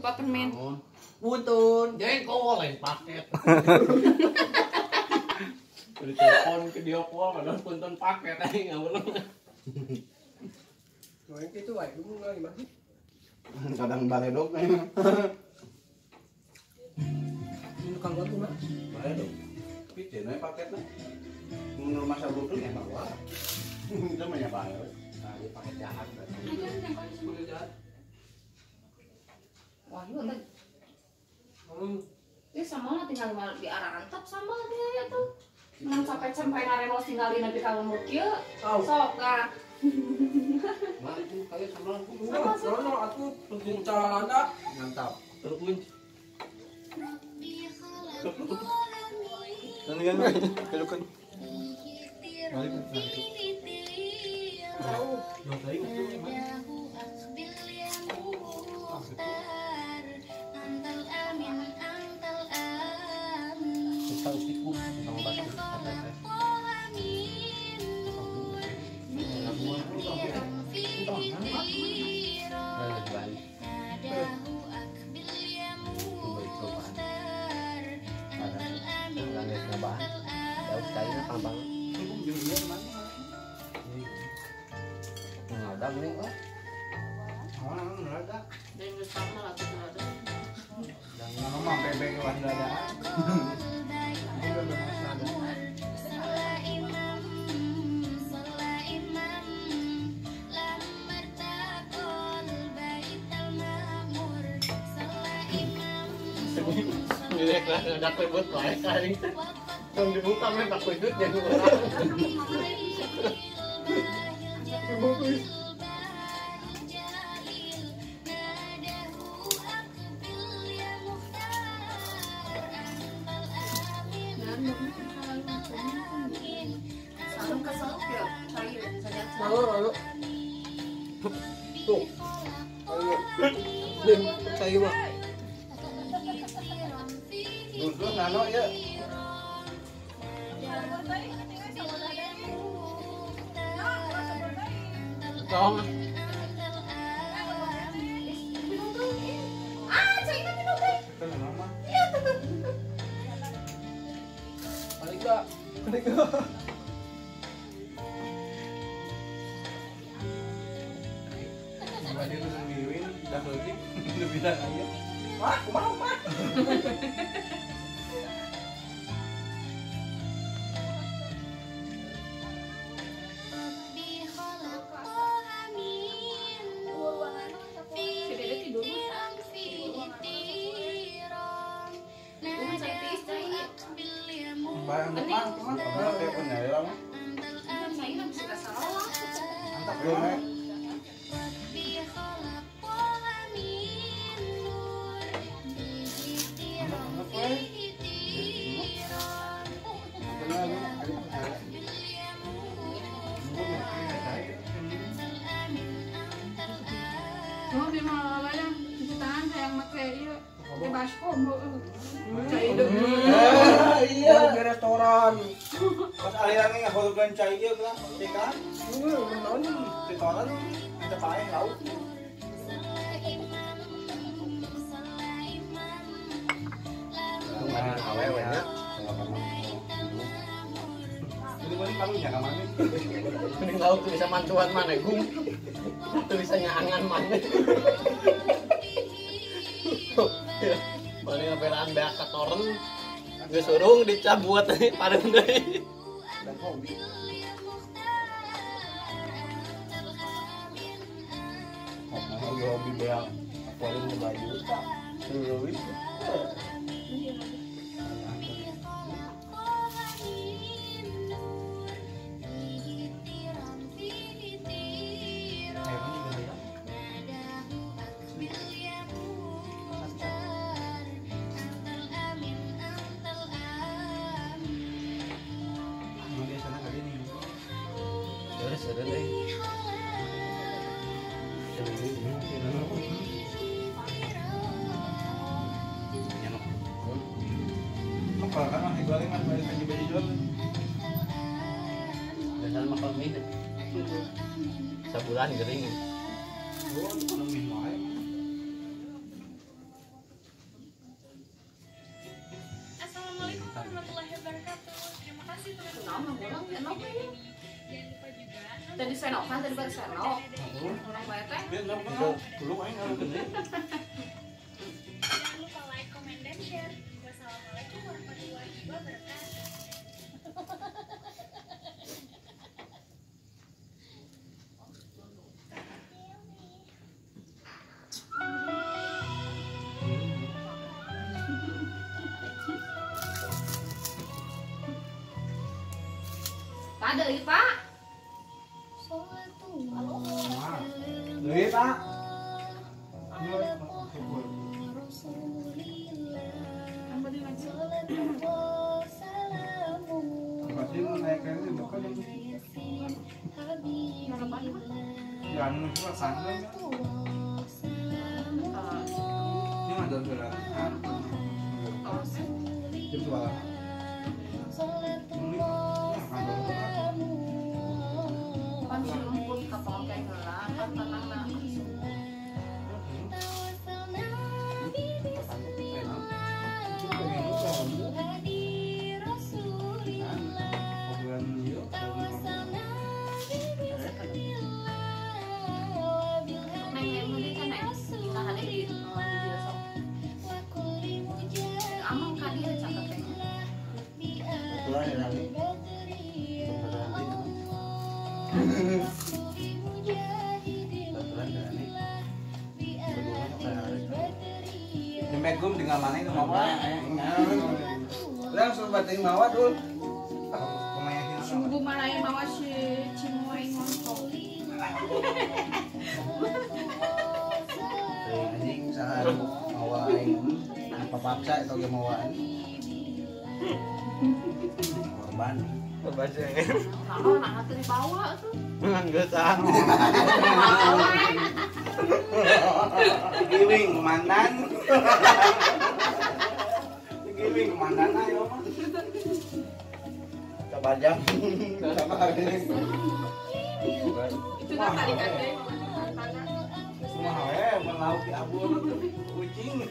Permen. Buntun, jengkol lain paket. Udah telepon video call kadang punten paket aing ngawulung. Main kitu wae gua gimana sih? Kadang baledog aing. Tukang gua mah. Baledog. Piceun we paketna. Mun rumah sabutun ya bawa. Itu mah nya bae. Nah, ieu paket jahat berarti. Paket jahat. Wah, ieu teh. Ini sama tinggal di arantap sama dia ya tuh. Nang sampai naremos tinggalin nepi ka lembur kieu. Sok ah. Mah itu kaya sama aku. Sama aku celana. Mantap. Terus kan kelukan. Balik nanti. Ada ribut wae kali. Tong dibuka mah pak kujut jeung urang. Dibungkus. Lalu. Tuh. Ayo. Lim, cai mah. Duduk nano ya. Tong. Ah, cai na minum teh. Iya. Balik enggak? Balik enggak? Tadi lu ngiwin dah leutik, lu bilang aja. Wah, kumaha mah. Iya, di restoran. Pas alirannya ngahulukan cai ieu lah, ikan. Naon restoran kita paeh lauk. Awewe nya. Jadi mana karunya ka mana? Mending lauk tuh bisa mantuan mana, Gung. Tuh bisa nyaangan mana. Paling ngabelaan beak katoren. Geus urung dicabut pareum deui. Dan hobi. Hobi hobi beak akuarium 5 juta. Leuwih. Sabulan gering. Oh, mie wae. mah ulang ya nok ini. Tadi senokan tadi baru senok. Ulang bae teh. Dulu aing ngaruh gede. Jangan lupa like, comment, dan share. Wassalamualaikum warahmatullahi wabarakatuh. Pak deui, Pak. Deui, Pak. Pan si rumput kapal kayak heula, pan tanahna. Neng neng di kan neng, kita ada di dia sok. Amang ka dia cakep kayaknya. Kebetulan ya nanti. Dimegum tinggal mana itu mawa? Langsung bating mawa dul. Sungguh mana yang mawa si Cimoy ngontong. Anjing saha mawa aing papaksa eta ge mawa korban. Korban sih. Kalau anak teu dibawa tuh. Geus ah. Giwing komandan. Giwing komandan ayo mah. Sabar jam. Sabar. Itu kan tadi kan teh. Semua we melauk di abun kucing.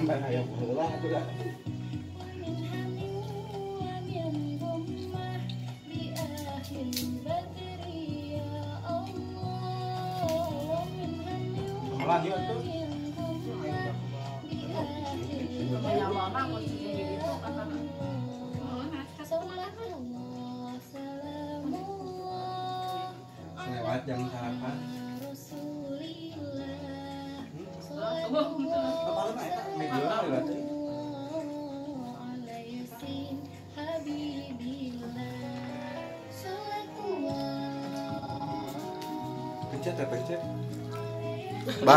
Barang hayang heula atuh da. Lanjut tuh. Banyak lama mau jadi gitu kata. Lewat jam sarapan. Apa mah eta media lewat. Pencet ya pencet. Ba.